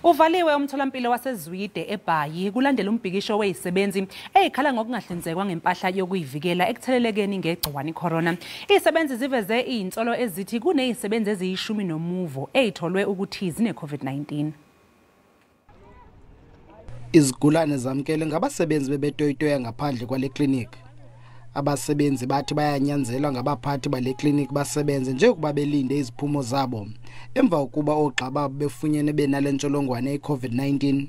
Uvaliwe umtholampilo waseZwide eBhayi kulandela umbhikisho wezisebenzi ezikhala ngokungahlinzekwa ngempahla yokuyivikela ekuthelelekeni ngegciwane icorona. Izisebenzi ziveze izinsolo ezithi kunezisebenzi eziyishumi nomuvo ezitholwe ukuthi zine COVID-19. Izigulane zamkele ngabasebenzi bebetoyitoya ngaphandle kwale kliniki. Abasebenzi bathi bayanyanzelwa ngabaphathi bale kliniki basebenze njengokuba belinde iziphumo zabo emva kokuba oogxa babo befunyene benale ntsholongwane i-COVID-19.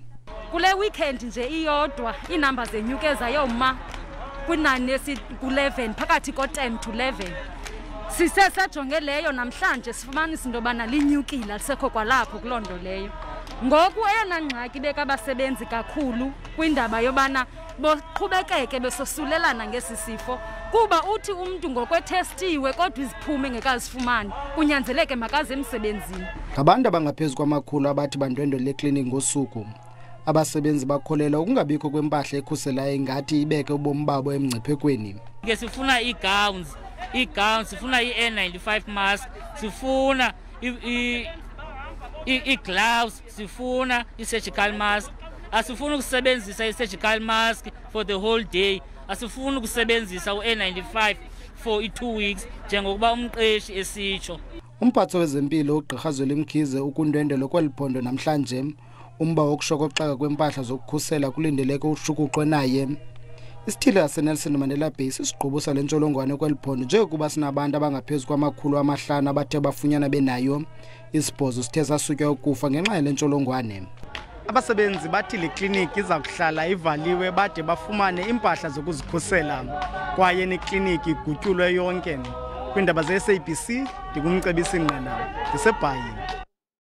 Kule weekend nje iyodwa iinamba zenyuke zayoma kwinani ku-11, phakathi ko-10 to 11. Sisesajonge leyo namhlanje sifumanisa into yobana linyukile, alisekho kwalapho kuloo nto leyo. Ngoku eyona ngxaki bekabasebenzi kakhulu kwindaba yobana boqhubekeke besosulelana ngesi sifo, kuba uthi umntu ngokwethestiwe kodwa iziphumo engekazifumani kunyanzeleke makaze emsebenzini. Ngabantu abangaphezu kwamakhulu abathi bandwendwele le kliniki ngosuku. Abasebenzi bakholelwa ukungabikho kwempahla ekhuselayo ingathi ibeke ubomi babo emngciphekweni. Ke sifuna ii-gowns, sifuna i-N95 mask, sifuna ii-gloves, sifuna i-surgical mask. Asifuni ukusebenzisa i-surgical mask for the whole day, asifuni ukusebenzisa u-N95 for i-2 weeks njengokuba umqeshi esitsho. Umphatsi wezempilo uGqirha Zweli Mkhize ukundwendwelo kweli phondo namhlanje. Umba wokushokoxeka kwempahla zokukhusela kulindeleke ushukuxwe naye. Isithili saseNelson Mandela Bay sisigqubu sale ntsholongwane kweli phondo njengokuba sinabantu abangaphezu kwama-500 abathe bafunyana benayo. 8 sithe sasutywa ukufa ngenxa yale ntsholongwane. Abasebenzi bathi le kliniki iza kuhlala ivaliwe bade bafumane iimpahla zokuzikhusela, kwaye nekliniki igutyulwe yonke. Kwiindaba ze-SABC ndingumcebisi Ngqina, ndiseBhayi.